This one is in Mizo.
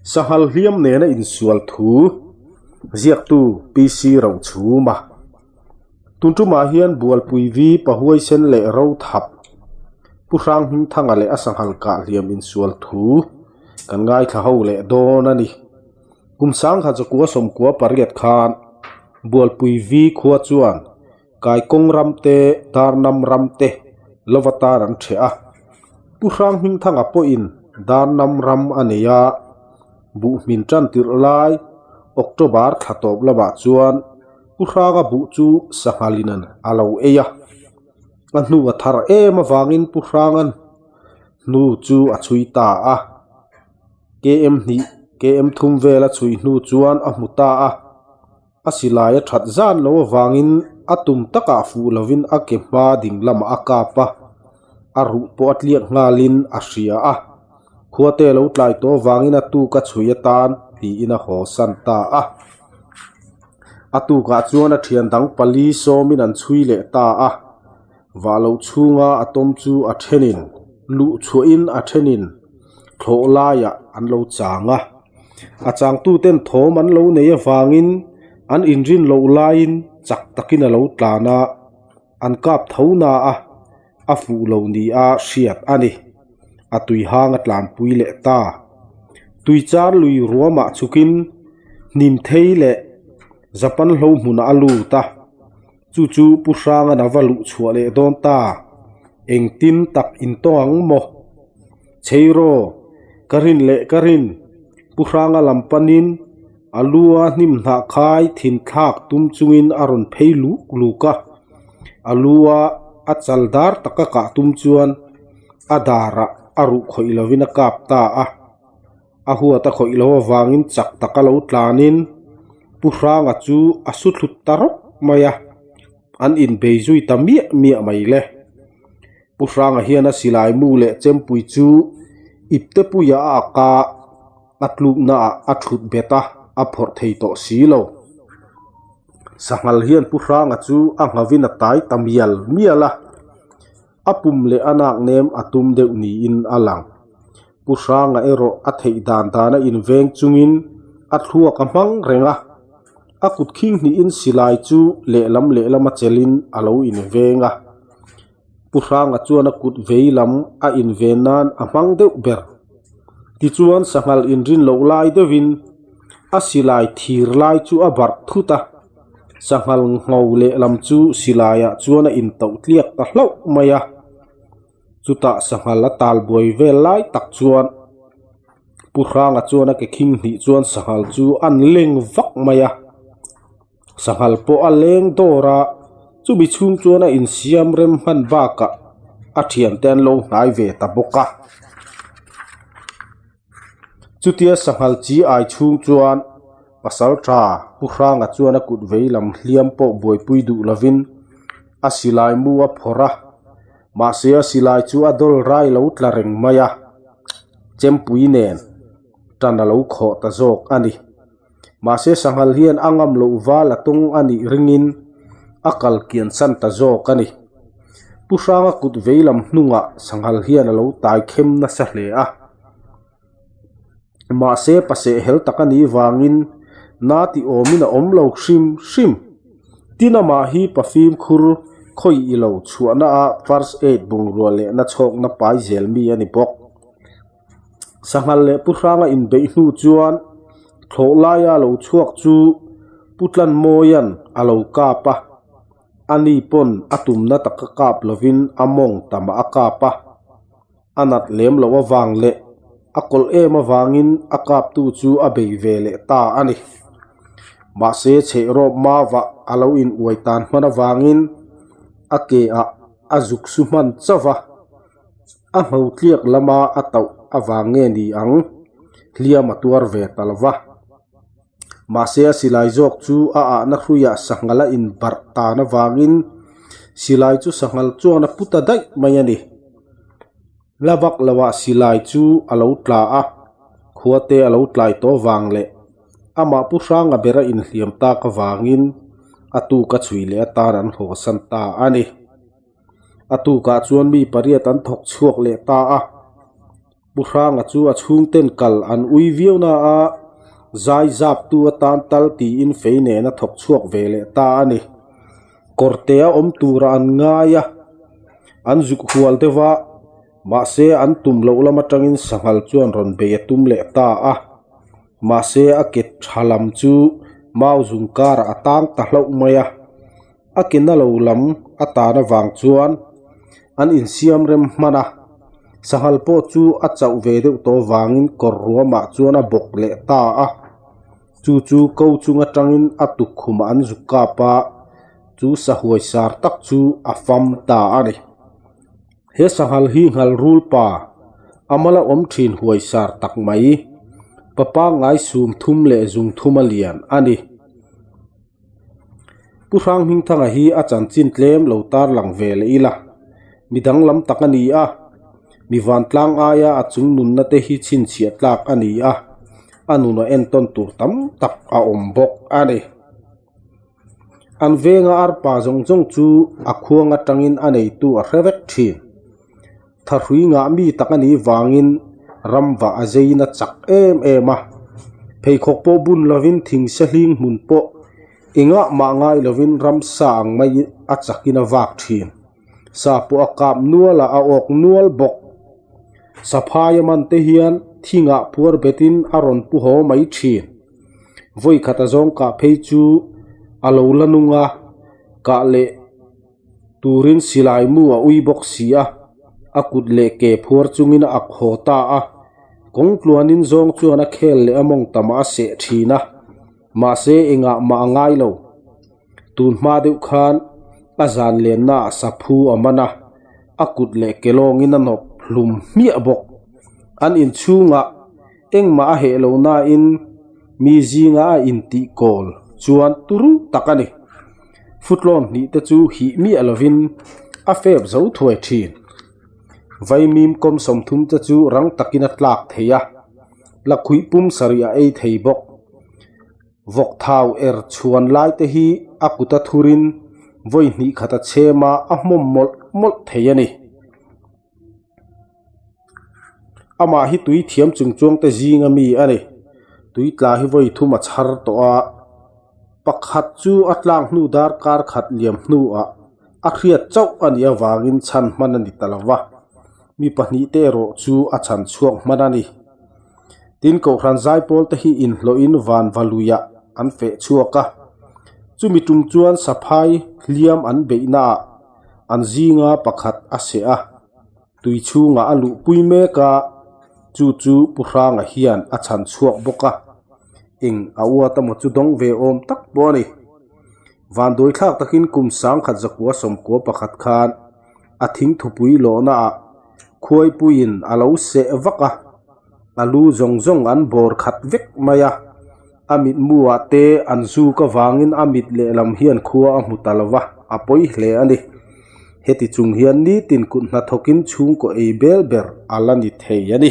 Sanghal hliam nena insual thu ziaktu PC Rochhuma. Tun tumah hian Bualpui vi Pahuaisen leh Rothap Pu Hrang Hmingthanga leh a sanghal kah hliam insual thu kan ngaithla ho leh dawn a ni. Kum sangkhat zakua sawmkua pariat khan Bualpui vi khua chuan Kaikawng ram te, Darnam ram te lova tar an ṭheh a. Pu Hrang Hmingthanga pawhin Darnam ram a nei a, buhhmin ṭan tirh lai October thla tawp lamah chuan Pu Hranga buh chu sanghalin a lo ei a. A hnu a thar em avangin Pu Hranga'n hnu chu a chhui ta a. KM hnih, KM thum vel a chhui hnu chuan a hmu ta a. A silai a that zan lo avangin a tum takah fuh lovin a ke hma ding lamah a kap a, a ruh pawh a tliak nghalin a hria a. Khuate lo tlai tawh avangin a tuk a chhui atan tiin a haw san ta a. A tukah chuan a thian dang pali sawmin an chhui leh ta a, vah loh chhunga a tawm chu a thenin luh chhuahin a thenin thlawh laiah an lo chang a. A changtuten thawm an lo nei avangin an inrin loh laiin chak takin a lo tlan a, an kap tho na a, a fuh lo nia hriat a ni. A tui hang a tlanpui leh ta. Tui char lui ruamah chhukin hnim thei leh Japan hlo hmunah a lut a, chu chu Pu Hranga'n a va luh chhuah leh dawn ta. Engtin tak intawng ang maw? Cheiraw, ka rin leh ka rin, Pu Hranga lam panin a lua hnim hnah khai thin thlak tum chungin a rawn phei luk luk a. A lua a chal dar taka kah tum chuan a darah a ruh khawih lovin a kap ta a. A huat a khawih lo avangin chak taka lo tlanin Pu Hranga chu a su thlut ta rawk mai a, an inbei zui ta miah miah mai le. Pu Hranga hian a silai mu leh chempui chu ipte puia a ak a, a tlukna ah a thut bet a, a phawrh thei tawh si lo. Sanghal hian Pu Hranga chu a nghavin a tai ta mial mial a, a pum leh a nak nem a tum deuh niin a lang. Pu Hranga erawh a theih dan dana inveng chungin a thluak a hmang reng a, a kut khing hnihin silai chu lehlam lehlama chelhin a lo inveng a. Pu Hranga chuan a kut vei lam a inven nan a hmang deuh ber. Tichuan sanghal inrin loh lai deuhin a silai thir lai chu a barh thut a, sanghal ngho lehlam chu silaiah chuan a intauh tliak ta hlauh mai a. Chutah sanghal a tal buai vel lai tak chuan Pu Hranga chuan a ke khing hnih chuan sanghal chu an leng vak mai a. Sanghal pawh a leng dawr a, chumi chhung chuan a insiam rem hman bakah a thiante an lo hnai ve ta bawk a. Chutia sanghal chi ai chhung chuan pasal tha Pu Hranga chuan a kut vei lam hliam pawh buaipui duh lovin a silai mu a phawrh a, mahse a silai chu a dawl rai lo tla reng mai a, chempui nen tan a lo khawh ta zawk a ni. Mahse sanghal hian a ngam loh val a tawng a nih ringin a kal kian san ta zawk a ni. Pu Hranga kut vei lam hnungah sanghal hian a lo tai khem nasa hle a. Mahse paseh hel tak a nih vangin na tih awmin a awm lo hrim hrim. Tin amah hi pa fimkhur khawi i lo chhuahna ah first aid bungrua leh na chhawkna pai zel mi a ni bawk. Sanghal leh Pu Hranga inbeih hnu chuan thlawh laia lo chhuak chu Pu Tlanmawia'n a lo kap a, ani pawn a tumna taka kap lovin a mawng tamah a kap a, a nat lem loh avang leh a kawlh em avangin a kaptu chu a bei ve leh ta a ni. Mahse chhehrawp mauah a lo in uai tan hman avangin a ke ah a zuk su hman chauh va. A hno tliak lama a tauh avang nge ni ang? Hliam a tuar ve ta lo va. Mahse a silai zawk chu a ahna hruiah sanghal a inbarh tan avangin silai chu sanghal chuan a pu ta daih mai a ni. La vak loah silai chu a lo tla a, khuate a lo tlai tawh vang leh amah Pu Hranga bera inhliam tak avangin a tuk a chhui leh atan an hlawhsan ta a ni. A tukah chuan mi pariat an thawk chhuak leh ta a. Pu Hranga chu a chhungten kal an ui viau na a, zai zaptu atan tal tiin fei nen a thawk chhuak ve leh ta a ni. Kawrte a awm tura an ngai a, an zuk hual deuh a, mahse an tum loh lam atangin sanghal chuan rawn bei a tum leh ta a. Mahse a ke tha lam chu mau zung karah a tang ta hlauh mai a. A ke na lo lam a tan avang chuan an insiam rem hman a, sanghal pawh chu a chauh ve deuh tawh avangin kawr ruamah chuan a bawk leh ta a, chu chu ko chung atangin a tukkhumah an zuk kap a, chu sahuai sar tak chu a fam ta a ni. He sanghal hi nghal rul pa a mala awm thin huai sar tak mai, pa pangngai sum thum leh zung thuma lian a ni. Pu Hranghmingthanga hi a chanchin tlem lo tarlang ve leh ila, mi danglam tak a ni a, mi vantlang aia a chung nunna te hi chhinchhiah tlak a ni a, a nuna entawn tur tam tak a awm bawk a ni. An venga arpa zawng zawng chu a khuang atangin a neitu a hre vek thin. Thahrui ngah mi tak a nih vangin ramvah a zeiin a chak em em a, pheikhawk pawh bun lovin thingse hling hmun pawh engah mah ngai lovin ramsa ang mai a chakin a vak thin. Sa pawh a kap nual a, a awk nual bawk. Saphai a man te hian thingah phuar betin a rawn pu haw mai thin. Vawi khat a zawng kah phei chu a lo la nung a, kah leh. Turin silai mu a ui bawk si a, a kut leh ke phuar chungin a ak haw ta a. Kawng tluanin zawng chuan a khel leh a mawng tamah a seh thin a, mahse engah mah a ngai lo. Tun hma deuh khan a zan lennaah saphu a man a, a kut leh ke lawngin a nawp hlum hmiah bawk. An inchhungah engmah a heh lo nain mi zinga a intih kawl chuan turu tak a ni. Futlawn hnih te chu hih miah lovin a fep zo thuai thin. Vaimim kawm 30 te chu rang takin a tlak thei a, lakhuih pum sarih a ei thei bawk. Vawk thau er chhuan lai te hi a kut a thurin vawi hnih khat a chhem a, a hmawm mawlh mawlh thei a ni. Amah hi tui thiam chung chuang te zinga mi a ni. Tui tla hi vawi thum a chhar tawh a, pakhat chu a tlak hnu darkar khat liam hnuah a hriat chauh a nih avangin chhan hman a ni ta lo va, mi pahnih te erawh chu a chhan chhuak hman a ni. Tin, Kohhran zaipawl te hi inhlawhin van va luiah an feh chhuak a, chumi tum chuan saphai hliam an beihnaah an zinga pakhat a seh a, tui chhungah a luhpui mek a, chu chu Pu Hranga hian a chhan chhuak bawk a, eng a uat emaw chu dawng ve awm tak pawh a ni. Vanduai thlak takin kum 1991 khan a thing thupui lawhnaah khuaipuiin a lo seh vak a, a lu zawng zawng an bawr khat vek mai a, a mitmuah te an zuk avangin a mit lehlam hian khua a hmu ta lo va, a pawi hle a ni. Heti chung hian nitin kut hnathawkin chhungkaw ei bel ber a la ni thei a ni.